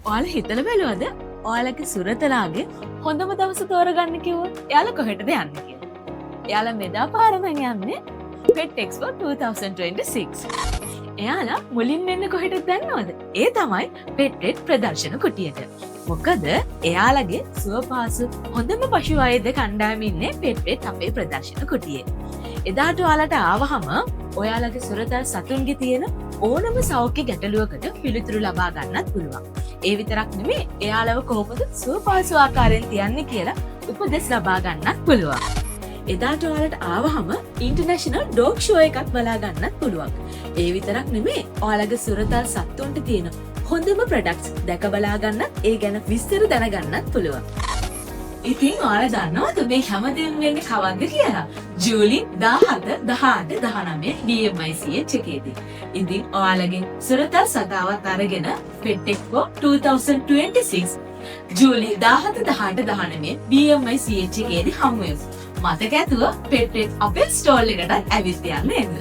ඔයාලා හිතලා බැලුවද, ඔයාලගේ සුරතලාගේ හොඳම දවස තෝරගන්න කිව්වොත් එයාලා කොහෙටද යන්නේ කියලා? එයාලා මෙදා පාර නම් යන්නේ පෙට් එක්ස්පෝ 2026. එයාලා මුලින්ම එන්නේ කොහෙටද දන්නවද? ඒ තමයි පෙට් වෙට් ප්‍රදර්ශන කුටියට. මොකද එයාලගේ සුව පහසු හොඳම පශු වෛද්‍ය කණ්ඩායම ඉන්නේ පෙට් වෙට් අපේ ප්‍රදර්ශන කුටියේ. එදාට ඔයාලට ආවහම ඔයාලගේ සුරතල් සතුන්ගේ තියෙන ඕනම සෞඛ්‍ය ගැටලුවකට පිළිතුරු ලබා ගන්නත් පුළුවන්. ඒ විතරක් නෙමේ, එයාලව කොහොමද සුව පහසු ආකාරයෙන් තියන්නේ කියලා උපදෙස් ලබා ගන්නත් පුළුවන්. එදාට ඔයාලට ආවහම ඉන්ටර්නැෂනල් ඩොග් ෂෝ එකක් බලා ගන්නත් පුළුවන්. ඒ විතරක් නෙමේ, ඔයාලගේ සුරතල් සත්තුන්ට තියෙන හොඳම ප්‍රොඩක්ට්ස් දැක බලා ගන්නත්, ඒ ගැන විස්තර දැනගන්නත් පුළුවන්. ඉතින් ඔයාලා දන්නවද මේ හැමදේම වෙන්නේ කවද්ද කියලා? ජූලි 17, 18, 19 BMICH එකේදී. ඉතින් ඔයාලගේ සුරතල් සතාවත් අරගෙන පෙට් එක්ස්පෝ 2026 ජූලි 17, 18, 19 BMICH එකේදී හමු වෙමු. මතක ඇතුව පෙට් වෙට් අපේ ස්ටෝල් එකටත් ඇවිත් යන්න එන්න.